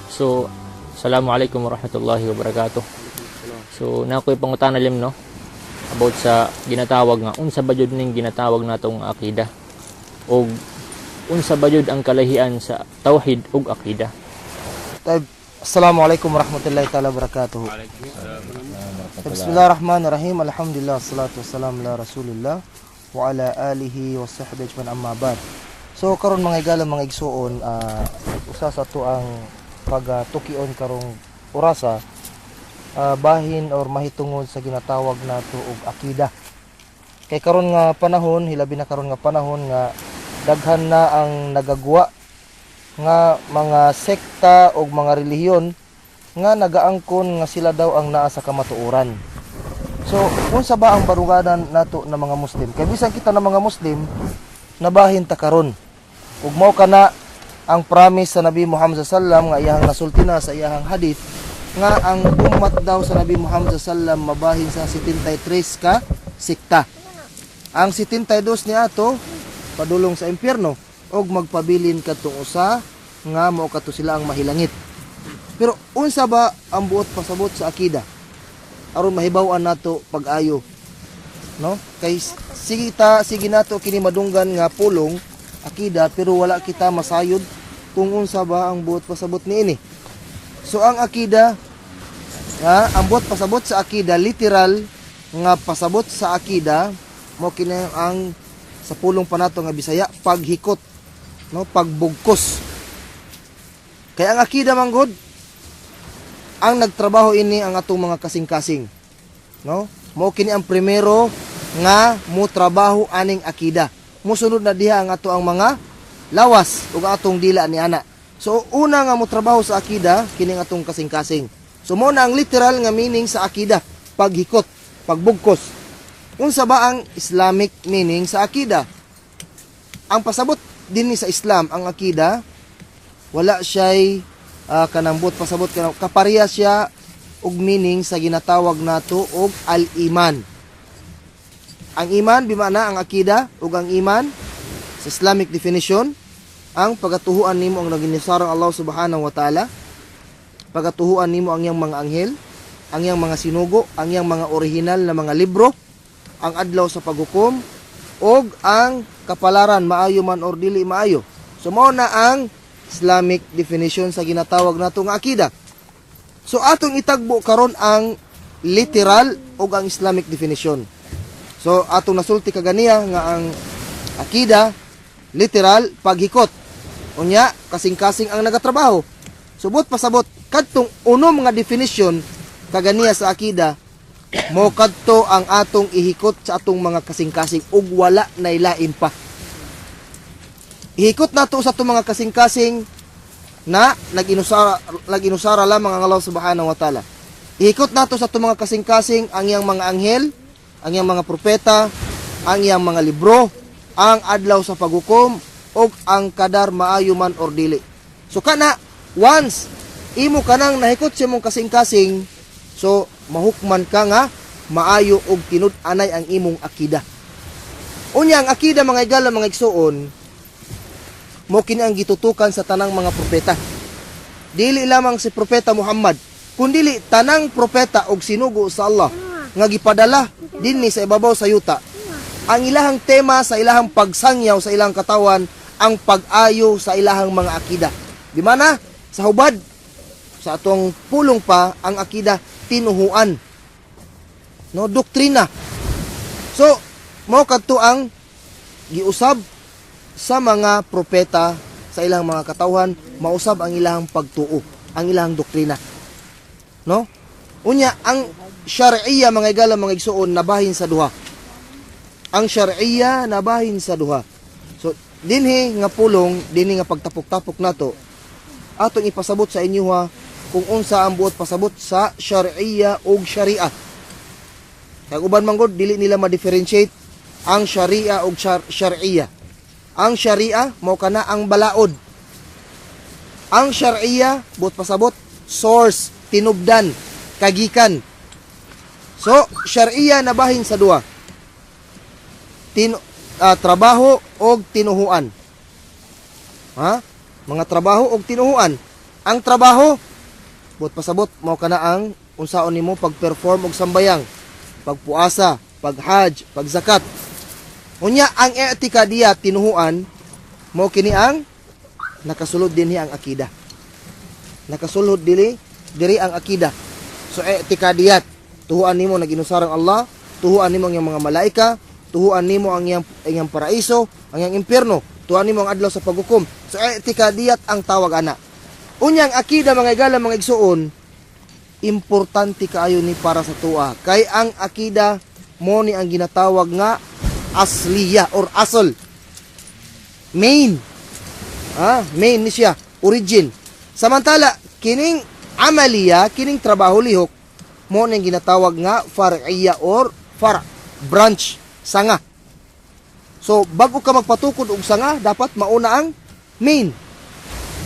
So, Assalamualaikum warahmatullahi wabarakatuh. So, na ako'y pangutana lim, no, about sa ginatawag nga unsa ba jud ning ginatawag natong akida og unsa ba jud ang kalahian sa tauhid ug akida? Taib. Assalamualaikum warahmatullahi taala wabarakatuh. Bismillahirrahmanirrahim. Alhamdulillah, salatu wassalam ala Rasulillah wa ala alihi wa sahbihi ajma'in, amma ba'd. So karon, mga igala, mga igsuon, usa sa ato ang pagtukion karong orasa, bahin or mahitungod sa ginatawag nato og akida. Kay karon nga panahon, hilabi na karon nga panahon nga daghan na ang nagagwa nga mga sekta o mga relihiyon nga nagaangkon nga sila daw ang naa sa kamatuoran. So, unsa ba ang baruganan nato na mga Muslim? Kay bisan kita na mga Muslim, nabahin ta karon. Ug mao kana ang promise sa Nabi Muhammad sallam nga iyahang nasulti na sa iyahang hadith nga ang umat daw sa Nabi Muhammad sallam mabahin sa 73 ka sekta. Ang 72 niato padulong sa impyerno og magpabilin kadtong usa nga mao kadto sila ang mahilangit. Pero unsa ba ang buot pasabot sa akida? Aron mahibaw-an nato pag-ayo. No? Kay sige ta, sige nato kini madunggan nga pulong akida, pero wala kita masayod kung unsa ba ang buot pasabot niini. So ang akida nga ang buot pasabot sa akida, literal nga pasabot sa akida, mo kini ang sa pulong pa nato nga Bisaya, paghikot, no, pagbugkos. Kaya ang akida manggod, ang nagtrabaho ini ang atong mga kasing-kasing, no? Mo kini ang primero nga mo trabaho aning akida. Mosunod na diha ang ato ang mga lawas ug atong dila ni ana. So una nga mo trabaho sa akida kini ang atong kasing-kasing. So mo na ang literal nga meaning sa akida, paghikot, pagbugkos. Unsa ba ang Islamic meaning sa akida? Ang pasabot dinhi sa Islam, ang akida, wala siya'y kanang buot pasabot kanang kapareha siya og meaning sa ginatawag nato og al-iman. Ang iman bimana ang akida ug ang iman sa Islamic definition, ang pagatuhuan nimo ang naginusarang Allah subhanahu wa ta'ala, pagatuhuan nimo ang iyang mga anghel, ang iyang mga sinugo, ang iyang mga orihinal na mga libro, ang adlaw sa paghukom og ang kapalaran, maayo man or dili maayo. So mao na ang Islamic definition sa ginatawag nato nga akida. So atong itagbo karon ang literal ug ang Islamic definition. So atong nasulti kaganiya nga ang akida, literal, paghikot. Unya kasing-kasing ang nagatrabaho. Subot pasabot kadtong unom nga definition kaganiya sa akida, mo kadto ang atong ihikot sa atong mga kasing-kasing ug wala nay lain pa. Ihikot nato sa atong mga kasing-kasing na nag-inusara lamang ang Allah subhanahu wa ta'ala. Ihikot nato sa atong mga kasing-kasing ang iyang mga anghel, ang iyang mga propeta, ang iyang mga libro, ang adlaw sa paghukom ug ang kadar, maayo man or dili. So kana once imo kanang nahikot sa imong kasing-kasing, so mahukman ka nga maayo og tinud-anay ang imong akida. Unya ang akida, mga igala, mga igsuon, mo kini ang gitutukan sa tanang mga propeta. Dili lamang si Propeta Muhammad, kundili tanang propeta og sinugo sa Allah nga gipadala dinhi sa ibabaw sa yuta. Ang ilahang tema sa ilahang pagsangyaw sa ilang katawan, ang pag-ayo sa ilahang mga akida. Di mana sa hubad sa atong pulong pa, ang akida, tinuhuan. No, doktrina. So, mao kadto ang giusab sa mga propeta sa ilang mga katawhan, mausab ang ilang pagtuo, ang ilang doktrina. No? Unya, ang syariya, mga igala, mga igsuon, nabahin sa duha. Ang syariya nabahin sa duha. So, dinhi nga pulong, dinhi nga pagtapok-tapok nato, atong ipasabot sa inyo ha kung unsa ang buot pasabot sa syariya ug sharia. Kag uban man gud, dili nila ma-differentiate ang sharia ug syariya. Ang sharia mao kana ang balaod. Ang sharia, buot pasabot, source, tinubdan, kagikan. So, sharia nabahin sa duha. Trabaho og tinuhuan. Ha? Mga trabaho og tinuhuan. Ang trabaho, buot pasabot, mao kana ang unsaon nimo pag-perform og sambayang, pagpuasa, pag-hajj, pagzakat. Unya ang i'tikadiyat, tinuhuan, mao kini ang nakasulod dinhi ang akida. Nakasulod dili diri ang akida. So i'tikadiyat, tuhuan nimo naginusarang Allah, tuhuan nimo ang iyang mga malaika, tuhuan nimo ang iyang paraiso, ang iyang impyerno, tuhuan nimo ang adlaw sa paghukom. So i'tikadiyat ang tawag ana. Unya ang akida, mga igala, mga igsuon, importante kaayo ni para sa atoa kay ang akida mo ni ang ginatawag nga asliya or asal, main, main ni siya, origin. Samantala kining amaliya, kining trabaho lihok, mo ni ang ginatawag nga far'iyya or far, branch, sanga. So bago ka magpatukod og sanga, dapat mauna ang main.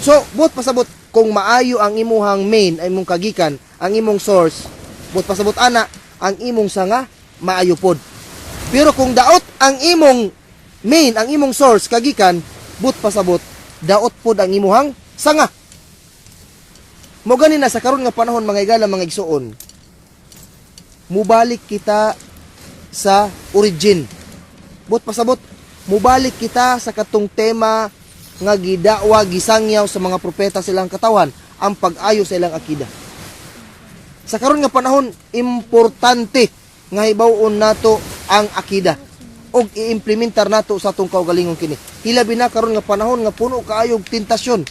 So buot pasabot, kung maayo ang imuhang main, ay imong kagikan, ang imong source, buot pasabot ana ang imong sanga maayo pod. Pero kung daot ang imong main, ang imong source, kagikan, buot pasabot daot pod ang imuhang sanga. Mo gani na sa karon nga panahon, mga igala, mga igsuon, mubalik kita sa origin. Buot pasabot, mubalik kita sa katong tema nga gidakwa, gisangyaw sa mga propeta silang katawan, ang pag-ayo sa ilang akida. Sa karon nga panahon, importante nga hibaw-on nato ang akida og i-implementar nato sa atong kaugalingon kini. Hilabi na karon nga panahon nga puno kaayo og tentasyon.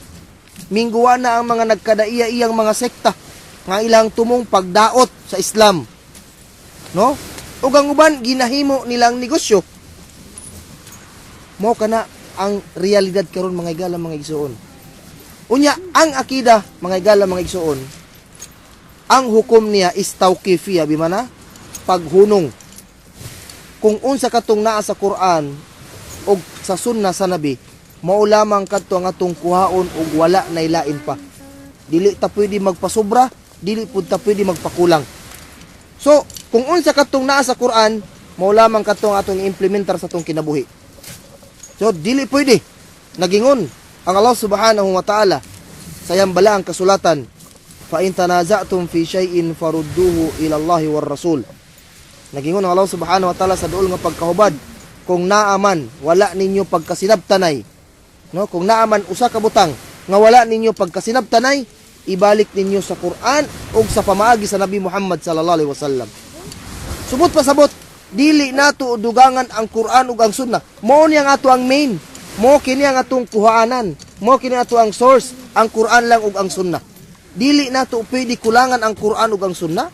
Mingguwa na ang mga nagkadaiya-iyang mga sekta nga ilang tumong pagdaot sa Islam. No? Ug ang uban ginahimo nilang negosyo. Mao kana ang realidad karon, mga igala, mga igsuon. Unya ang akida, mga igala, mga igsuon, ang hukom niya is tawqifiyya, bimana paghunong. Kung unsa katong naa sa Quran og sa sunna sa Nabi, mao lamang kadto ang atong kuhaon og wala nay lain pa. Dili ta pwede magpasobra, dili pud ta pwede magpakulang. So, kung unsa katong naa sa Quran, mao lamang kadto ang atong i-implementar sa atong kinabuhi. So, dili pwede. Nagingon ang Allah Subhanahu wa Ta'ala sa iyang balaang kasulatan, "Fa in tanaza'tum fi shay'in farudduhu ila Allahi war Rasul." Nagingon ang Allah Subhanahu wa Ta'ala sa duol nga pagkahubad, kung naaman wala ninyo pagkasinabtanay, no? Kung naaman usa ka butang nga wala ninyo pagkasinabtanay, ibalik ninyo sa Quran ug sa pamaagi sa Nabi Muhammad sallallahu alaihi wasallam. Subot pasabot, dili nato dugangan ang Quran ug ang Sunna. Mao ni ang ato ang main. Mao kini ang atong kuhaanan. Mao kini ato ang source, ang Quran lang ug ang Sunna. Dili nato pwede kulangan ang Quran ug ang Sunna.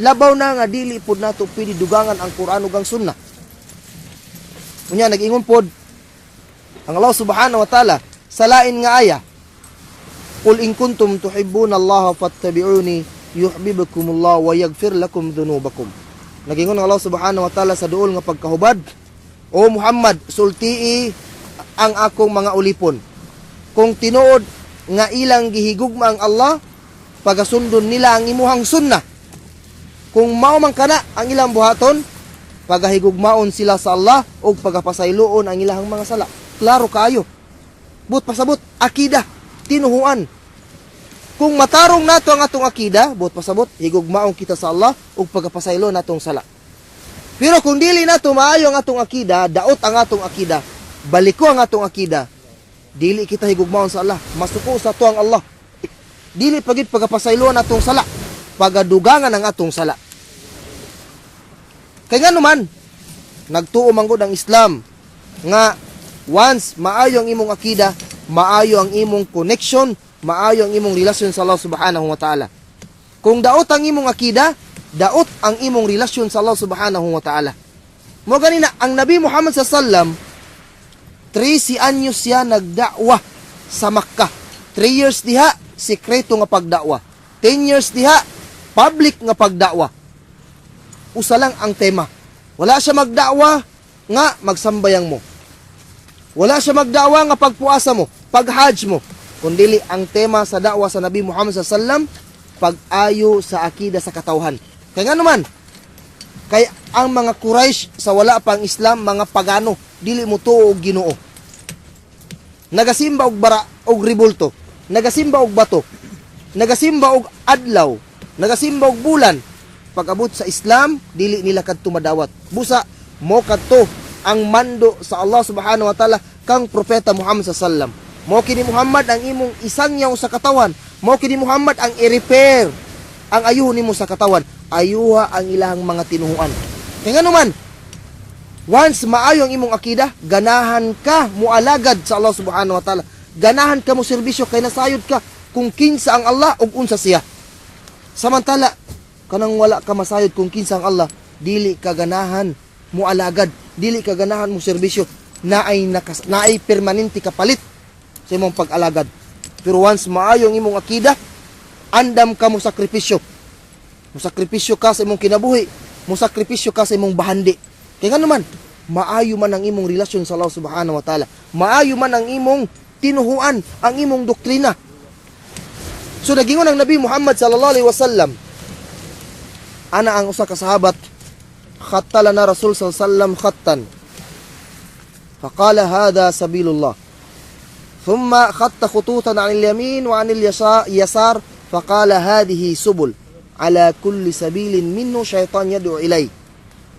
Labaw na nga dili pud nato pwede dugangan ang Quran ug ang Sunna. Unya nag-ingon pod ang Allah Subhanahu wa Ta'ala sa lain nga aya, "Qul in kuntum tuhibbuna Allah fattabi'uni yuhibbukumullah wa yaghfir lakum dhunubakum." Nagingon ang Allah Subhanahu wa Ta'ala sa duol nga pagkahubad, "O Muhammad, sultii ang akong mga ulipon. Kung tinuod nga ilang gihigugma ang Allah, pagasundon nila ang imuhang sunna. Kung mao man kana ang ilang buhaton, pagahigugmaon sila sa Allah ug pagapasayloon ang ilahang mga sala." Klaro kaayo. But pasabot, akida, tinuhuan. Kung matarong nato ang atong akida, buot pasabot, higugmaon kita sa Allah ug pagapasaylo natong sala. Pero kung dili nato maayo ang atong akida, daot ang atong akida, baliko ang atong akida, dili kita higugmaon sa Allah, masuko sa ato ang Allah. Dili pagid pagapasaylo natong sala, pagadugangan ang atong sala. Kay ngano man, nagtuo man gud ang Islam nga once maayo ang imong akida, maayo ang imong connection, maayo ang imong relasyon sa Allah Subhanahu wa Ta'ala. Kung daot ang imong akida, daot ang imong relasyon sa Allah Subhanahu wa Ta'ala. Mo gani na ang Nabi Muhammad sa sallam, 13 anyos siya nagdakwa sa Makkah. 3 years diha sekreto nga pagdakwa. 10 years diha public nga pagdakwa. Usa lang ang tema. Wala siya magdakwa nga magsambayang mo. Wala siya magdakwa nga pagpuasa mo, paghajj mo. Kundili ang tema sa dakwa sa Nabi Muhammad sa sallam, pag-ayo sa akida sa katawhan. Kaya nga naman, kay ang mga Quraysh sa wala pang Islam, mga pagano, dili mo tuo og Ginoo. Nagasimba og bara og ribulto, nagasimba og bato. Nagasimba og adlaw, nagasimba og bulan. Pag-abot sa Islam, dili nila kadto madawat. Busa mo kadto ang mando sa Allah subhanahu wa ta'ala kang propeta Muhammad sa sallam. Mo kini Muhammad ang imong isangyaw sa katawan. Mo kini Muhammad ang i-repair ang ayuho nimo sa katawan. Ayuha ang ilang mga tinuhuan. Kaya nga naman, once maayo ang imong akida, ganahan ka mualagad sa Allah subhanahu wa ta'ala. Ganahan ka mo serbisyo kay nasayod ka kung kinsa ang Allah ug unsa siya. Samantala, kanang wala ka masayod kung kinsa ang Allah, dili ka ganahan mualagad, dili ka ganahan mo serbisyo, naay permanente kapalit sa imong pag-alagad. Pero once maayo ang imong akida, andam ka mo sakripisyo. Mo sakripisyo ka sa imong kinabuhi, mo sakripisyo ka sa imong bahandi. Kaya nga naman, maayo man ang imong relasyon sa Allah subhanahu wa ta'ala. Maayo man ang imong tinuhuan, ang imong doktrina. So nagingon ang Nabi Muhammad sallallahu alaihi wasallam, ana ang usa ka sahabat, khatta lana Rasul sallallahu alaihi wasallam khattan. Faqala hadha sabilullah. ثم خط خطوطا عن اليمين وعن اليسار فقال هذه سبل على كل سبيل منه شيطان يدعو إليه.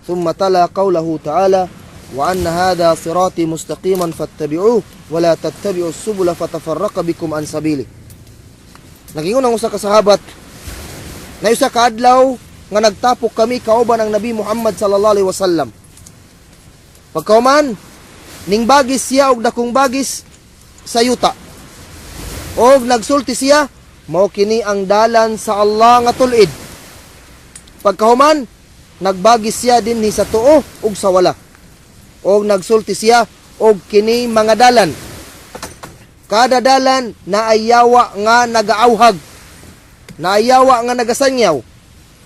ثم تلا قوله تعالى وأن هذا صراطي مستقيما فاتبعوه ولا تتبعوا السبل فتفرق بكم عن سبيله. Nagingon ang usa ka sahabat na usa ka adlaw nga nagtapok kami kauban ang Nabi Muhammad sallallahu alaihi wasallam. Pagkauman, ning bagis siya og dakong bagis sa yuta. Og nagsulti siya, mao kini ang dalan sa Allah nga tulid. Pagkahuman, nagbagis siya dinhi sa tuo ug sa wala. Og nagsulti siya og kini mga dalan. Kada dalan naayawa nga nagaawhag, naayawa nga nagasanyaw.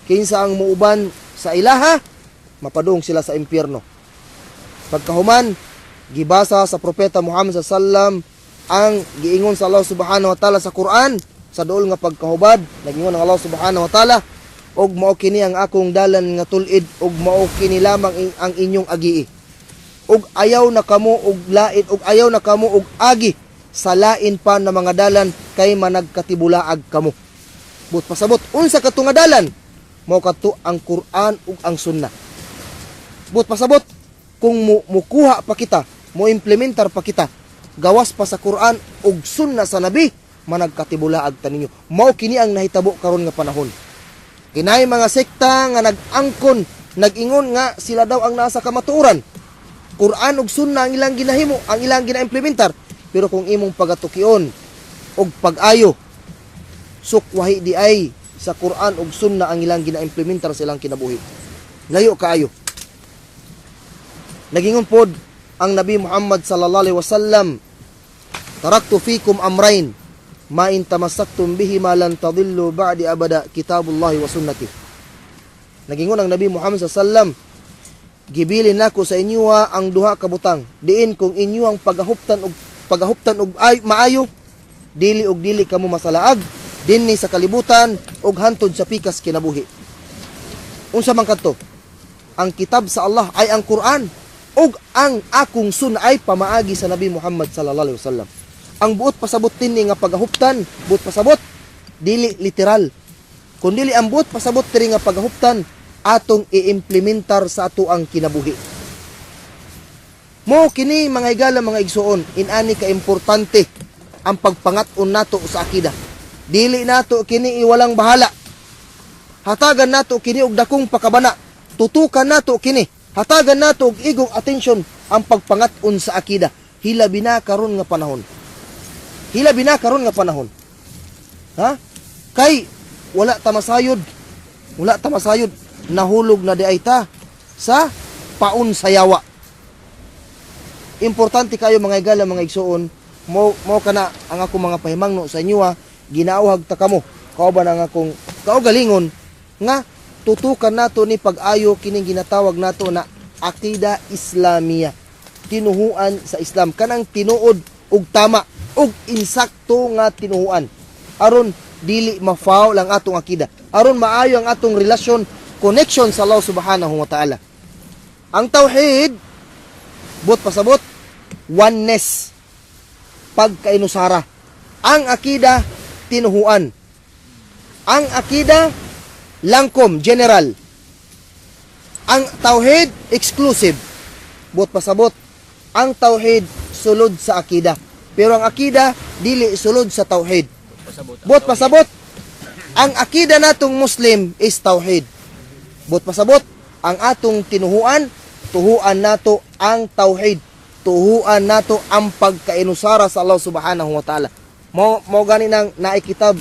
Kinsa ang muuban sa ilaha, mapadung sila sa impyerno. Pagkahuman, gibasa sa propeta Muhammad sa sallam ang giingon sa Allah subhanahu wa ta'ala sa Quran sa duol nga pagkahubad. Nagingon ang Allah subhanahu wa ta'ala og mao kini ang akong dalan nga tul-id ug mao kini lamang ang inyong agii ug ayaw na kamo og lain ug ayaw na kamo og agi sa lain pa na mga dalan kay managkatibulaag kamo. But pasabot, unsa kadto nga dalan? Mao kadto ang Quran ug ang Sunnah. But pasabot, kung mukuha pa kita, mo implementar pa kita gawas pa sa Quran ug Sunnah sa Nabi, managkatibulaag ta ninyo. Mao kini ang nahitabo karon nga panahon. Kinay mga sekta nga nag-angkon, nag-ingon nga sila daw ang nasa kamatuoran. Quran ug Sunnah ang ilang ginahimo, ang ilang gina-implementar. Pero kung imong pagatukion og pag-ayo, sukwahi di ay sa Quran ug Sunnah ang ilang gina-implementar sa ilang kinabuhi. Layo kaayo. Nagingon pod ang Nabi Muhammad sallallahu alaihi wasallam, taraktu fikum amrain ma in tamassaktum bihi ma lan tadillu ba'di abada kitabullahi wa sunnati. Nagingon ang Nabi Muhammad sallallahu alaihi wasallam, gibilin nako sa inyo ang duha ka butang diin kung inyo ang pagahuptan og ay, maayo, dili og dili kamo masalaag dinhi sa kalibutan ug hantod sa pikas kinabuhi. Unsa man kadto? Ang kitab sa Allah ay ang Quran ug ang akong sunna ay pamaagi sa Nabi Muhammad sallallahu alaihi wasallam. Ang buot pasabot dinhi nga pagahuptan, buot pasabot dili literal, kun dili ang buot pasabot diri nga pagahuptan atong iimplementar sa ato ang kinabuhi. Mo kini, mga higala, mga igsuon, inani ka importante ang pagpangat-on nato sa akida. Dili nato kini iwalang bahala. Hatagan nato kini og dakong pakabana. Tutukan nato kini. Hatagan nato og igong atensyon ang pagpangat-on sa akida. Hilabi na karon nga panahon. Hilabi na karon nga panahon. Ha? Kay wala ta masayod. Wala ta masayod. Nahulog na di ay ta sa paon sa yawa. Importante kayo, mga higala, mga igsuon, mo kana ang akong mga pahimangno sa inyo ha, ginaawhag ta kamo kauban ang akong kaugalingon nga tutukan nato ni pag-ayo kining ginatawag nato na akida Islamia, tinuhuan sa Islam, kanang tinuod ug tama ug insakto nga tinuhuan, aron dili ma-foul ang atong akida, aron maayo ang atong relasyon, connection sa Allah subhanahu wa ta'ala. Ang tauhid, buot pasabot, oneness, pagkainusara. Ang akida, tinuhuan. Ang akida langkom, general. Ang tauhid exclusive. Buot pasabot, ang tauhid sulod sa akida. Pero ang akida dili sulod sa tauhid. Pasabot. Buot pasabot, ang akida natong Muslim is tauhid. Buot pasabot, ang atong tinuhuan, tuhuan nato ang tauhid. Tuhuan nato ang pagkainusara sa Allah Subhanahu wa Ta'ala. Mo gani nang naikitab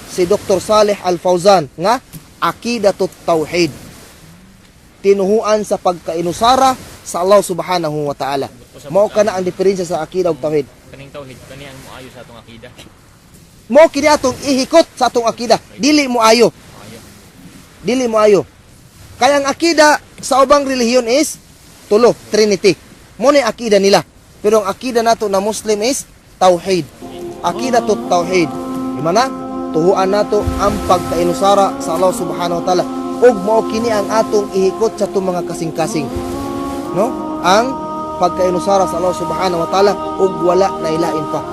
si Dr. Saleh Al-Fawzan nga Aqidatut Tauhid. Tinuhuan sa pagkainusara sa Allah Subhanahu wa Ta'ala. Mao kana ang diferensya sa akida ug tauhid. Kaning tauhid kani ang moayo sa atong akida. Mo kini atong ihikot sa atong akida. Dili mo ayo. Moayo. Dili mo ayo. Kaya ang akida sa ubang relihiyon is tulo, Trinity. Mo ni akida nila. Pero ang akida nato na Muslim is tauhid. Akida to tauhid. Di man na? Tuhuan nato ang pagkainusara sa Allah Subhanahu wa Ta'ala. Ug mao kini ang atong ihikot sa atong mga kasing-kasing. No? Ang pagkainusara sa Allah Subhanahu wa Ta'ala ug wala na ilain pa.